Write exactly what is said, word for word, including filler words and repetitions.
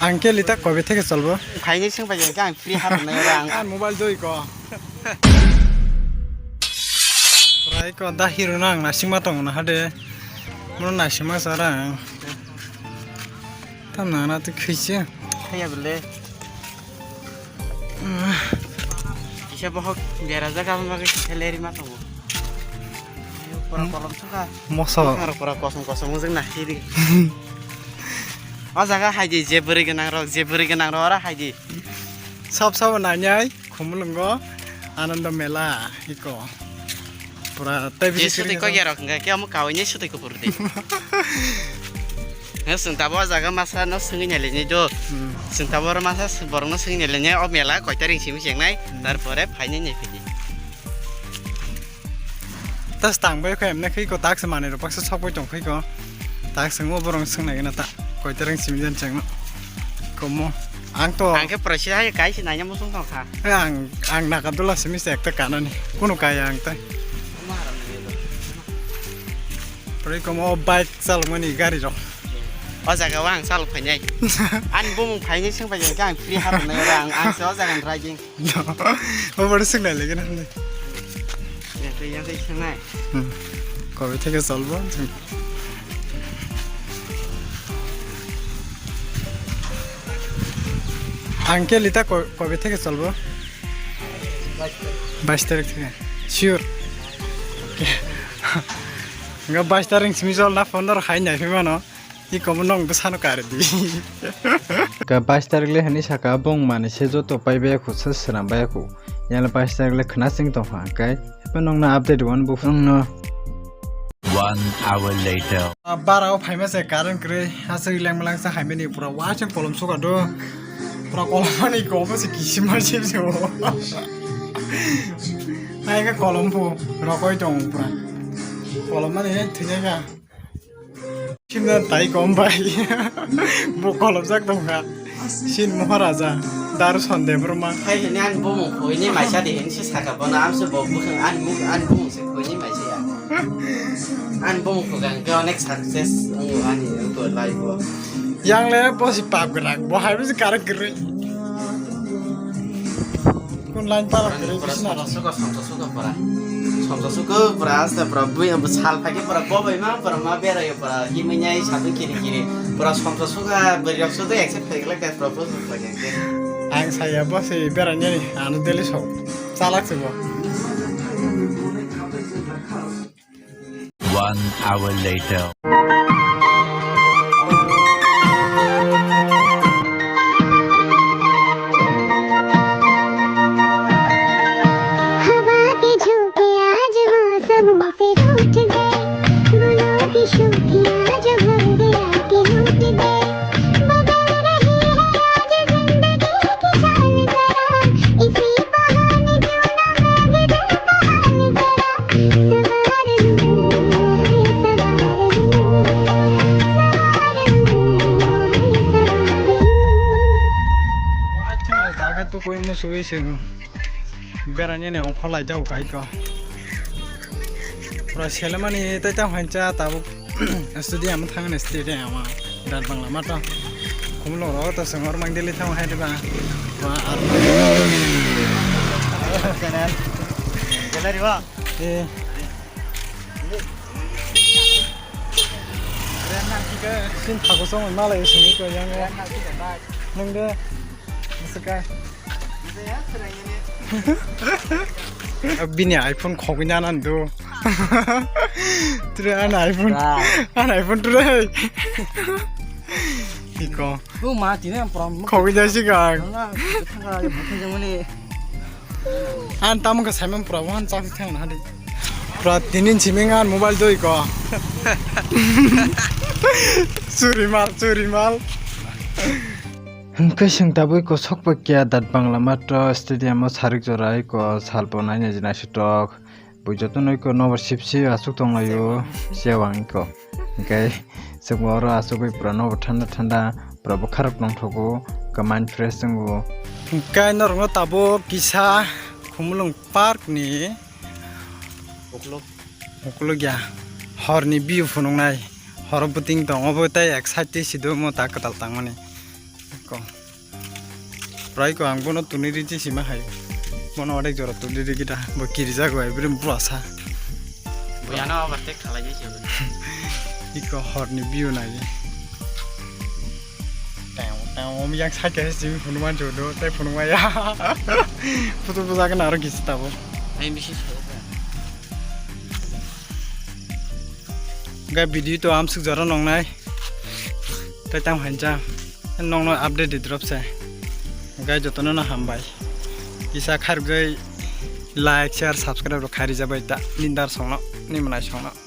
Ang ke lita kobe theke cholbo. Phaini sing bai ang free hap nai ora ang. Ang mobile doi ko. Rai ko da hero na ang nasing ma tong na hade. Mo nasing ma sara ang. Tam na na tu khise. Haya bele. Kisa bohok bera jaga ma kisa leri ma tongo. Pura kolom suka. Moso. Aro pura kosong kosong mujung na hiri. O jaga hai di je bwrwi gwnang rok, je bwrwi gwnang rok ora hai di. Sab sab nanyai Khumulwngo Ananda Mela iko. Pura tei je bisi sutwi kok yarok hwnkha khe omo kawi ni sutwi kupur di. Hwng chwng tabuk o jaga masa no swngwi nailai nai do. Hmm. Chwng tabuk oro masa borok no swngwi nailai nai o mela koi tarik simi chengnai. Hmm. Tarpore phainai nai phidi. Tas tang bai kho emne khe ko tak se manwi rok baksa sok bai tong khe ko. Tak se mo borok swng nai gana ta. Koi tarik simi jan chengno. Komo. Ang to. Ang khe pura si hai kai si nai mo sung tong kha. Eh, ang, ang Nagadula simi se ekta kanani. Kuno kai ang tai. Pura komo bike chalmani gari rok. O jaga o ang chalok phainai. Ani bumung phainai sing bai ang free hap nai ora ang, ang se o jaga ni riding. Obo sing nai lagi na. Yang kai yang kai sing nai. Hmm. Kobe theke cholbo. Ang ke lita ko-, kobe theke cholbo. Bais tarik theke. Sure. Nga bais tarik simi chol na phone dor khai nai phimano. Iko mo nong bwsano kari di. Ka bais tarik le hwnwi saka bong mani se joto pai bai khu se swnam bai khu. Yang le bais tarik le khna sing tong kha kai. Epe nong na update wan bu nong no. One hour later. Bara o phaima se current kwrwi aswk leng mlang sa hai mani pura wa se kolom suka do. Pura kolom mani ko mo se kisim ma se se o. Ai ka kolom bu rokoi tong pura. Kolom mani thwi ka. Chimna tai kom bai. Bo kolobjak tongkha. Sin Maharaja, Daru Sonde Burma. Hai hini ani bumung khuini maisa de hini se saka bono amse bo bukhang ani muk ani bumung se khuini maisa ya. Ani bumung khugang ke onek success wngo ani life o. Yang le bosi pap grak, bo hai bisi karak gri. Kun line para kiri pura bisna somsa suka, somsa suka pura. Somsa suka pura, asta pura, bui, sal phai khe pura, bo bai ma pura, ma bera yo pura, himai nyai sadu kiri kiri. Pura somsa suka, beri rok sudu accept khai gala, kai pura, bo suka khai gala. Ang saya bo si bera nyani, anu daily show. Salak si bo. One hour later. हवा के झोंके आज मौसम से रूठ गए, गुलों की शोखियाँ जो भंग आके लूट गए। बदल रही है आज जिंदगी की चाल जरा, इसी बहाने क्यों ना मैं भी दिल का हाल जरा। Jaga tu koi musuwi se berani ne ongkholai jau kai ko. Pura selemani tei tang hancha tabuk stadium thangni stadium. Darbang lama to. Khumulwng rogo to sengor mang dili thang hai diba. Ba ar. Channel. Gallery ba. Eh. Sin thago song malai sini ko yang. Nung de. Saka. Bini iPhone khogwi nana do. Ture an iPhone. An iPhone ture. Iko. Bu ma tine prom. Khogwi jasi gang. Na, thanga ya bu thanga mani. An tamo ka Simon pura wan chak thang na di. Pura tinin chiming an mobile doi ko. Churi mal, churi mal. Hwnkhe chwng tabuk kosok pakya dat bangla matro stadium o sarik jora iko salbo naina jinai sitok. Bo jotono iko nobar sipsi aswk tonglaio, siyawang iko. Hwnkhe chwngbo oro aswk bai pura nobar thanda thanda pura bwkharok nongthogo, iko mind fresh wngo. Hwnkhe norokno tabuk kisa Khumulwng park ni ukuluk ya horni view phunuknai. Horo bwtwing tongo bo tei ek side twi sido mo ta kwtal tangmani. Prai ko ang bono tuni ri sima hai. Bono odek jora tuli ri kita. Bo kiri jago hai brim bro asa. Boyano overtake khalai jai se. Iko horni view nai. Tang tang om yang sake simi phunuma jodo tai phunuma ya. Putu puja kana aro kisi tabo. Ai misi se. Ga video to amsuk jora nongnai. Tai tam hancha. Nongno update di drop se. Ga jotono no hambai. Kisa khargwi like, share, subscribe rok khairi jabai ta. Nindar songno, ni manai songno.